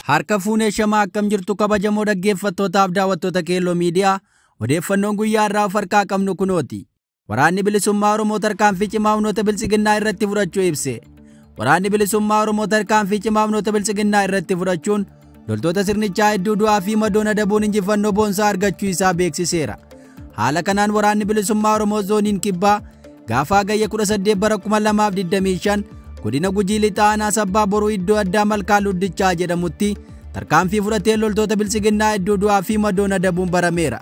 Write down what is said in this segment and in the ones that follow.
Harka fuunee shamaa akkam jirtu kabajamoo dhaggeeffattootaaf daawwattoota Keelloo Miidiyaa odeeffannoon guyyaa irraa of harkaa qabnu kunooti. Waraanni bilisummaa Oromoo tarkaanfii cimaa humnoota biltsiginnaa irratti fudhachuu ibse. Waraanni bilisummaa Oromoo tarkaanfii cimaa humnoota biltsiginnaa irratti fudhachuun loltoota sirnichaa hedduu du'aa fi madoon adabuun injifannoo boonsaa argachuu isaa beeksiseera. Haala kanaan waraanni bilisummaa Oromoo zooniin kibbaa gaafa Hagayya 18 bara 2025 godina Gujii Lixaa aanaa Sabbaa Boruu iddoo addaa Malkaa Luddichaa jedhamutti tarkaanfii fudhatee loltoota biltsiginnaa hedduu du'aa fi madoon adabuun barameera.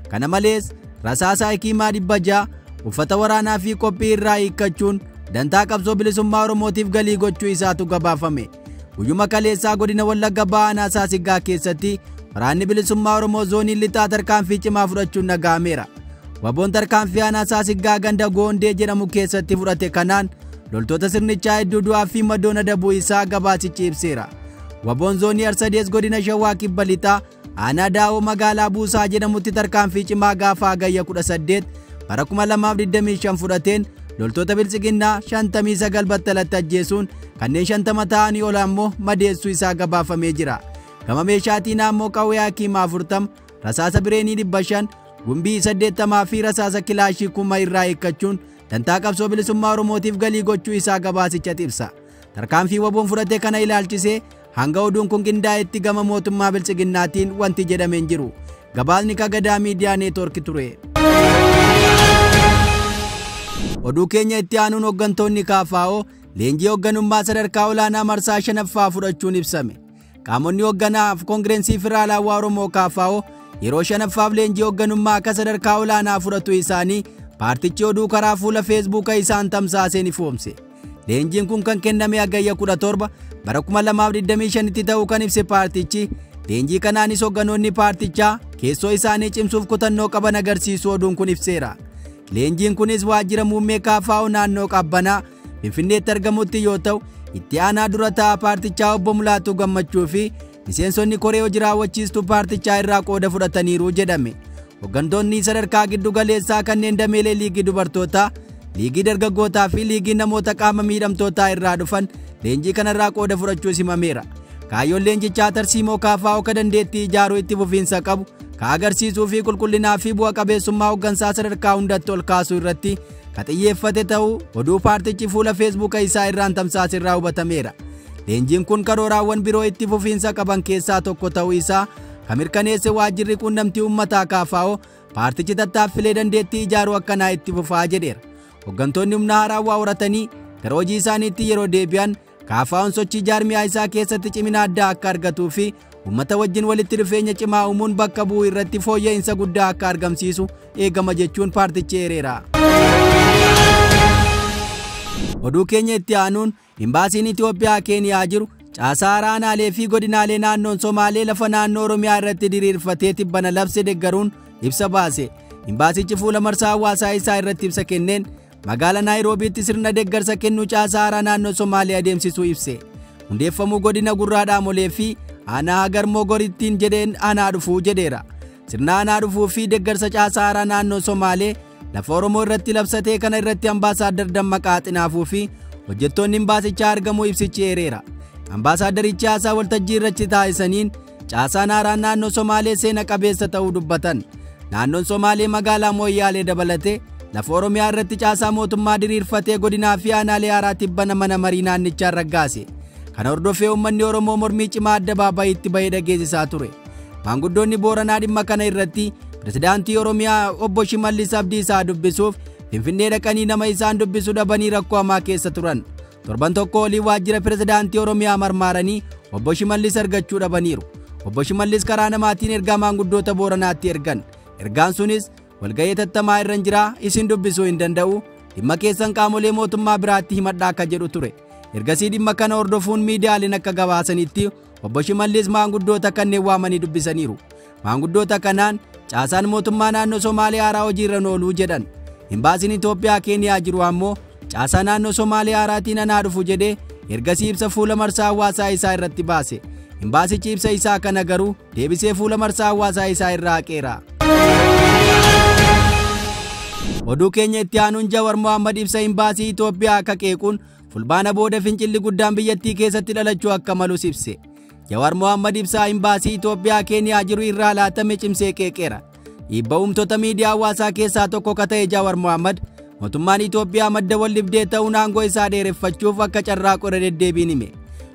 Kana malees rasaasa Hakiimaa 600 uffata waraanaa fi qophii irraa hiikkachuun dantaa qabsoo bilisummaa Oromootiif galii gochuu isaatu gabaafame. Guyyuma kaleessaa godina Wallagga Bahaa aanaa Saasiggaa keessatti waraanni bilisummaa Oromoo zoonii lixaa tarkaanfii cimaa fudhachuun dhaga'ameera. Waboon tarkaanfii aanaa Saasiggaa ganda Goondee jedhamu keessatti fudhate kanaan loltoota sirnichaa hedduu du'aa fi madoon adabuu isaa gabaasichi ibseera. Waboon zoonii Arsadees godina Shawaa Kibba Lixaa aanaa Daawoo magaalaa Buusaa jedhamutti tarkaanfii cimaa gaafa Hagayya 18 bara 2025 fudhateen loltoota biltsiginnaa 59 battalatti ajjeesuun kanneen 50 ta'anii ol ammoo madeessuu isaa gabaafamee jira. Gama meeshaatiin ammoo qawwee Hakiimaa 40, rasaasa bireenii 500, gumbii 80 fi rasaasa kilaashii 1000 irraa hiikkachuun dantaa qabsoo bilisummaa Oromootiif galii gochuu isaa gabaasicha ibsa. Tarkaanfii waboon fudhate kana ilaalchisee hanga oduun kun qindaa'etti gama mootummaa biltsiginnaatiin wanti jedhamee hin jiru. Gabaasni Kagadaa Miidiyaa Neetwoork ture. Oduu keenya itti aanuun hooggantoonni KFO leenjii hoogganummaa sadarkaa olaanaa marsaa 5ffaa fudhachuun ibsame. Qaamonni hoogganaaf Koongirensii Federaalawaa Oromoo KFO yeroo 5ffaaf leenjii hoogganummaa akka sadarkaa olaanaa fudhatu isaanii paartichi oduu karaa fuula Feesbuuka isaan tamsaaseen ifoomse. Leenjiin kun kan kenname Hagayya 17 bara 2025 ta'uu kan ibse paartichi leenjii kanaanis hoogganoonni paartichaa keessoo isaanii cimsuuf kutannoo qaban agarsiisuu oduun kun ibseera. Leenjiin kunis waajjira muummee KFO naannoo Qabbanaa Finfinneetti argamutti yoo ta'u itti aanaa dura taa'aa paartichaa obbo Mulaatuu Gammachuu fi miseensonni koree hojii raawwachiistuu paartichaa irraa qooda fudhataniiru jedhame. Hooggantoonni sadarkaa giddu galeessaa kanneen dameelee liigii dubartootaa, liigii dargaggootaa fi liigii namoota qaama miidhamtootaa irraa dhufan leenjii kanarraa qooda fudhachuu himameera. Kaayyoon leenjichaa tarsiimoo KFO ka dandeettii ijaaruu itti fufiinsa qabu ka agarsiisuu fi qulqullinaa fi bu'a qabeessummaa hooggansaa sadarkaa hundatti ol kaasuu irratti ka xiyyeeffate ta'uu oduu paartichi fuula Feesbuuka isaa irraan tamsaasirraa hubatameera. Leenjiin kun karooraawwan biroo itti fufiinsa qaban keessaa tokko ta'uu isaa ka mirkaneesse waajjirri quunnamtii uummataa KFO paartichi tattaaffilee dandeettii ijaaruu akkanaa itti fufaa jedheera. Hooggantoonni humna haaraa waa horatanii gara hojii isaaniitti yeroo deebi'an KFO'n sochii jaarmiyaa isaa keessatti cimina addaa akka argatuu fi uummata wajjin walitti dhufeenya cimaa uumuun bakka bu'uu irratti fooyya'insa guddaa akka argamsiisu eegama jechuun paartichi eereera. Oduu keenya itti aanuun imbaasiin Itoophiyaa Keeniyaa jiru caasaa haaraa aanaalee fi godinaalee naannoon Somaalee lafa naannoo Oromiyaa irratti diriirfatee tibbana labse deeggaruun ibsa baase. Imbaasichi fuula marsaa hawaasaa isaa irratti ibsa kenneen magaalaa Naayiroobiitti sirna deeggarsa kennuu caasaa haaraa naannoo Somaalee adeemsisuu ibse. Hundeeffamuu godina Gurraa Dhaamolee fi aanaa Hagarmoo Gorittiin jedheen aanaa dhufuu jedheera. Sirna aanaa dhufuu fi deeggarsa caasaa haaraa naannoo Somaalee lafa Oromoo irratti labsatee kana irratti ambaasaaddar Dammaqaa Xinaafuu fi hojjettoonni imbaasichaa argamuu ibsichi eereera. Ambaasaaddarichi haasaa waltajjii irratti taasisaniin caasaan haaraan naannoo Somaalee seena qabeessa ta'uu dubbatan. Naannoon Somaalee magaalaa Mooyyaalee dabalatee lafa Oromiyaa irratti caasaa mootummaa diriirfatee godinaa fi aanaalee haaraa tibbana mana marii naannichaa raggaase. Kana hordofee uummanni Oromoo mormii cimaa addabaabayiitti bahee dhageessisaa ture. Maanguddoonni Booranaa dhimma kana irratti Pirezidaantii Oromiyaa obbo Shimallis Abdiisaa dubbisuuf Finfinnee dhaqanii nama isaan dubbisu dhabanii rakkoo hamaa keessa turan. Torban tokko olii waajjira Pirezidaantii Oromiyaa marmaaranii obbo Shimallis argachuu dhabaniiru. Obbo Shimallis karaa namaatiin ergaa maanguddoota Booranaatti ergan. Ergaan sunis walga'ii tattamaa irra jiraa isin dubbisuu hin danda'u dhimma keessan qaamolee mootummaa biraatti himadhaa akka jedhu ture. Ergasii dhimma kana hordofuun miidiyaaleen akka gabaasanitti obbo Shimallis maanguddoota kanneen waamanii dubbisaniiru. Maanguddoota kanaan caasaan mootummaa naannoo Somaalee haaraa hojiirra ooluu jedhan. Imbaasiin Itoophiyaa Keeniyaa jiru ammoo caasaa naannoo Somaalee haaraatiin anaa dhufu jedhee ergasii ibsa fuula marsaa hawaasaa isaa irratti baase. Imbaasichi ibsa isaa kana garuu deebisee fuula marsaa hawaasaa isaa irraa haqeera. Oduu keenya itti aanuun Jawar Mohaammed ibsa imbaasii Itoophiyaa akka qeequun fulbaana booda fincilli guddaan biyyattii keessatti dhalachuu akka malus ibse. Jawaar Mohaammed ibsaa imbaasii Itoophiyaa Keeniyaa jiru irraa laatame cimsee qeeqeera. Dhiibba uumtoota miidiyaa hawaasaa keessaa tokko ka ta'e Jawaar Mohaammed mootummaan Itoophiyaa madda waldhibdee ta'uun aangoo isaa dheereffachuuf akka carraaqu irra deddeebiin hime.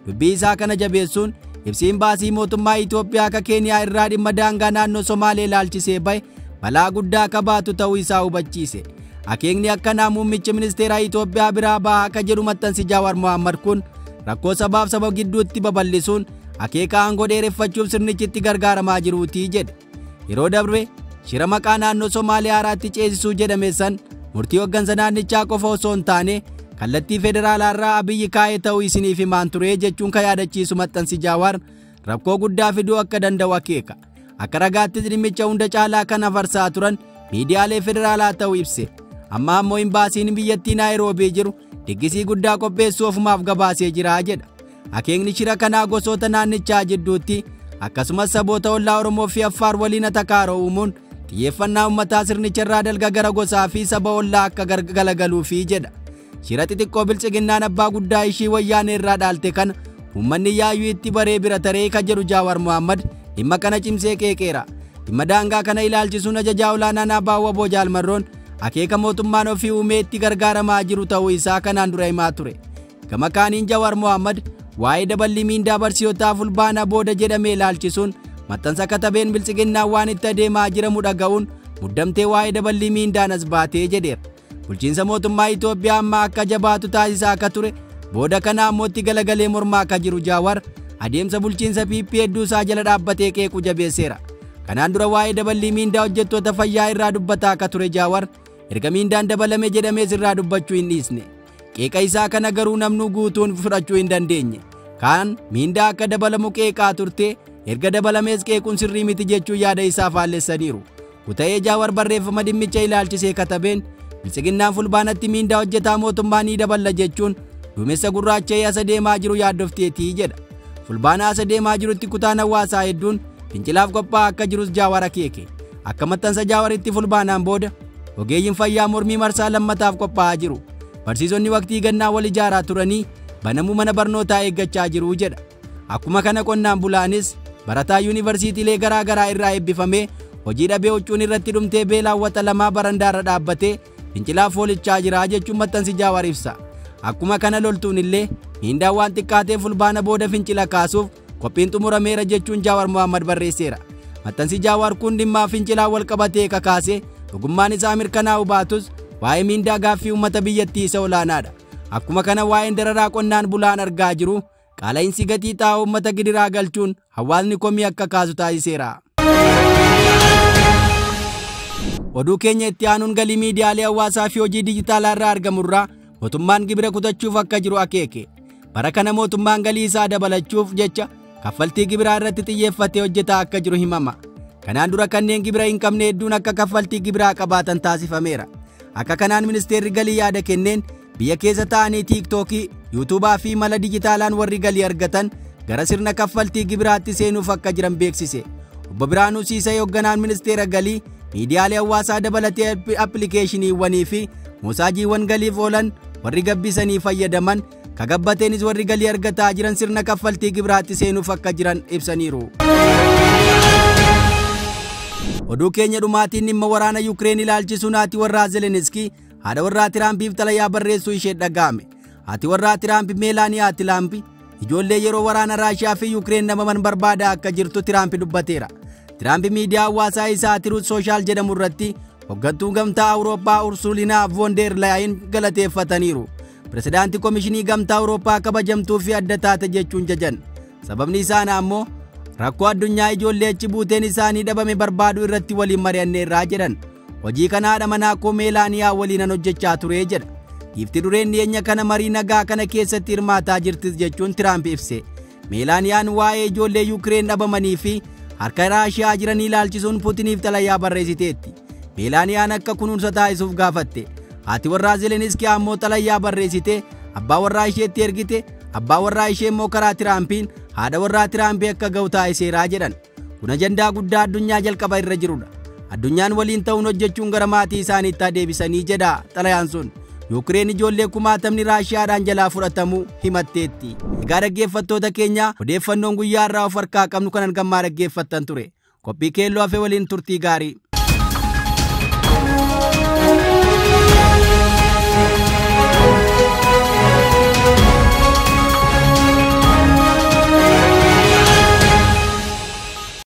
Dubbii isaa kana jabeessuun ibsi imbaasii mootummaa Itoophiyaa ka Keeniyaa irraa dhimma daangaa naannoo Somaalee ilaalchisee bahe balaa guddaa akka baatu ta'uu isaa hubachiise. Akeekni akkanaa muummicha ministeeraa Itoophiyaa biraa bahaa akka jedhu maxxansi Jawaar Mohaammed kun rakkoo sabaaf saba gidduutti babal'isuun akeeka aangoo dheereffachuuf sirnichi itti gargaaramaa jiruutii jedhe. Yeroo darbe shira maqaa naannoo Somaalee haaraatti ceesisuu jedhame san murtii hooggansa naannichaa qofa osoo hin taane kallattii federaalaarraa Abiyyi kaa'ee ta'uu isiniif himaan ture jechuun kan yaadachiisu maxxansi Jawaar rakkoo guddaa fiduu akka danda'u akeeka. Akka ragaattis dhimmicha hunda caalaa kan afarsaa turan miidiyaalee federaalaa ta'uu ibse. Amma ammoo imbaasiin biyyattii Naayiroobii jiru diggisii guddaa qopheessuu ofumaaf gabaasee jira jedha. Akeekni shira kanaa gosoota naannichaa jidduutti akkasumas saboota ollaa Oromoo fi Affaar waliin atakaaroo uumuun xiyyeeffannaa uummataa sirnicharraa dalga gara gosaa fi saba ollaa akka galagaluufi jedha. Shira xixiqqoo bilchiginnaan abbaa guddaa ishii wayyaanee irraa dhaalte kana uummanni yaayyuu itti baree bira taree ka jedhu Jawaar Mohaammed dhimma kana cimsee qeeqeera. Dhimma daangaa kana ilaalchisuun ajajaa olaanaan Abbaa Waboo Jaal Marroon akeeka mootummaan ofii uumee itti gargaaramaa jiru ta'uu isaa kanaan dura himaa ture. Gama kaaniin Jawaar Mohaammed waa'ee daballii miindaa barsiisotaa fulbaana booda jedhamee ilaalchisuun maxxansa katabeen bilchiginnaan waan itti adeemaa jiramu dhaga'uun muddamtee waa'ee daballii miindaan as baatee jedheera. Bulchiinsa mootummaa Itoophiyaa amma akka jabaatu taasisaa akka ture booda kana ammoo itti galagalee mormaa akka jiru Jawaar adeemsa bulchiinsa PP hedduu isaa jala dhaabbatee qeequu jabeesseera. Kanaan dura waa'ee daballii miindaa hojjettoota fayyaa irraa dubbataa akka ture Jawaar erga miindaan dabalame jedhamees irraa dubbachuu hin dhiisne. Qeeqa isaa kana garuu namnu guutuun fudhachuu hin dandeenye. Kaan miindaa akka dabalamu qeeqaa turte erga dabalamees qeequun sirrii miti jechuu yaada isaa faallessaniiru. Kuta'ee Jawaar barreeffama dhimmicha ilaalchisee katabeen bilchiginnaan fulbaanatti miindaa hojjetaa mootummaa ni daballa jechuun duumessa gurraacha'ee asa deemaa jiru yaaddofteetii jedha. Fulbaana asa deemaa jirutti kutaan hawaasaa hedduun fincilaaf qophaa'aa akka jirus Jawaar akeeke. Akka maxxansa Jawaaritti fulbaanaan booda ogeeyyiin fayyaa mormii marsaa lammataaf qophaa'aa jiru. Barsiisonni waqtii gannaa wal ijaaraa turanii banamuu mana barnootaa eeggachaa jiru jedha. Akkuma kana qonnaan bulaanis barataa yuunivarsiitiilee garaa garaa irraa eebbifamee hojii dhabee huccuun irratti dhumtee beelaan waxa lamaa barandaarra dhaabbatee fincilaaf foolichaa jira jechuun maxxansi Jawaar ibsa. Akkuma kana loltuun illee miindaan waan xiqqaatee fulbaana booda fincila kaasuuf qophiin xumurameera jechuun Jawaar Mohaammed barreesseera. Maxxansi Jawaar kun dhimmaa fincilaa wal qabatee kakaase dhugummaan isaa mirkanaa'u baatus waa'ee miindaa gaaffii uummata biyyattii isa olaanaadha. Akkuma kana waa'een dararaa qonnaan bulaan argaa jiru qaala'insi gatii xaa'oo uummata gidiraa galchuun hawaasni komii akka kaasu taasiseera. Oduu keenya itti aanuun galii miidiyaalee hawaasaa fi hojii dijitaalaa irraa argamurraa mootummaan gibira kutachuuf akka jiru akeeke. Bara kana mootummaan galii isaa dabalachuuf jecha kaffaltii gibiraa irratti xiyyeeffatee hojjetaa akka jiru himama. Kanaan dura kanneen gibira hin qabne hedduun akka kaffaltii gibiraa qabaatan taasifameera. Akka kanaan ministeerri galii yaada kenneen biyya keessa taa'anii tiiktookii, yuutuubaa fi mala dijitaalaan warri galii argatan gara sirna kaffaltii gibiraatti seenuuf akka jiran beeksise. Obbo Biraanuu Siisay hoogganaan ministeera galii miidiyaalee hawaasaa dabalatee appilikeeshiniiwwanii fi moosaajiiwwan galiif oolan warri gabbisanii fayyadaman kagabbateenis warri galii argataa jiran sirna kaffaltii gibiraatti seenuuf akka jiran ibsaniiru. Oduu keenya dhumaatiin dhimma waraana Yukireen ilaalchisuun haati warraa Zeleniskii haadha warraa Tiraampiif xalayaa barreessuu ishee dhaga'ame. Haati warraa Tiraamp Meelaaniyaa Tiraamp ijoollee yeroo waraana Raashiyaa fi Yukireen dhabaman barbaadaa akka jirtu Tiraamp dubbateera. Tiraamp miidiyaa hawaasaa isaa Truth Social jedhamu irratti hooggantuu gamtaa Awurooppaa Ursuulinaa von der Leyen galateeffataniiru. Pirezidaantii Komishinii Gamtaa Awurooppaa kabajamtuu fi adda taate jechuun jajan. Sababni isaan ammoo rakkoo addunyaa ijoollee achi buuteen isaanii dhabame barbaaduu irratti waliin mari'anneerraa jedhan. Hojii kana haadha manaa koo Meelaaniyaa waliinan hojjechaa ture jedha. Giifti dureen dhiyeenya kana marii nagaa kana keessatti hirmaataa jirtis jechuun Tiraamp ibse. Meelaaniyaan waa'ee ijoollee Yukireen dhabamanii fi harka Raashiyaa jiranii ilaalchisuun Puutiniif xalayaa barreessiteetti. Meelaaniyaan akka kunuunsa taasisuuf gaafatte. Haati warraa Zeleniskii ammoo xalayaa barreessite abbaa warraa isheetti ergite. Abbaa warraa ishee immoo karaa Tiraampiin haadha warraa Tiraampii akka ga'u taasiseeraa jedhan. Kun ajandaa guddaa addunyaa jalqaba irra jirudha. Addunyaan waliin ta'uun hojjechuun gara maatii isaaniitti deebisanii jedha xalayaan sun. Yuukireen ijoollee kumaatamni Raashiyaadhaan jalaa fudhatamuu himatteetti. Egaa dhaggeeffattoota keenya, odeeffannoon guyyaa irraa of harkaa qabnu kanan gammaa dhaggeeffattan ture. Qophii keelloo hafe waliin turtii gaarii.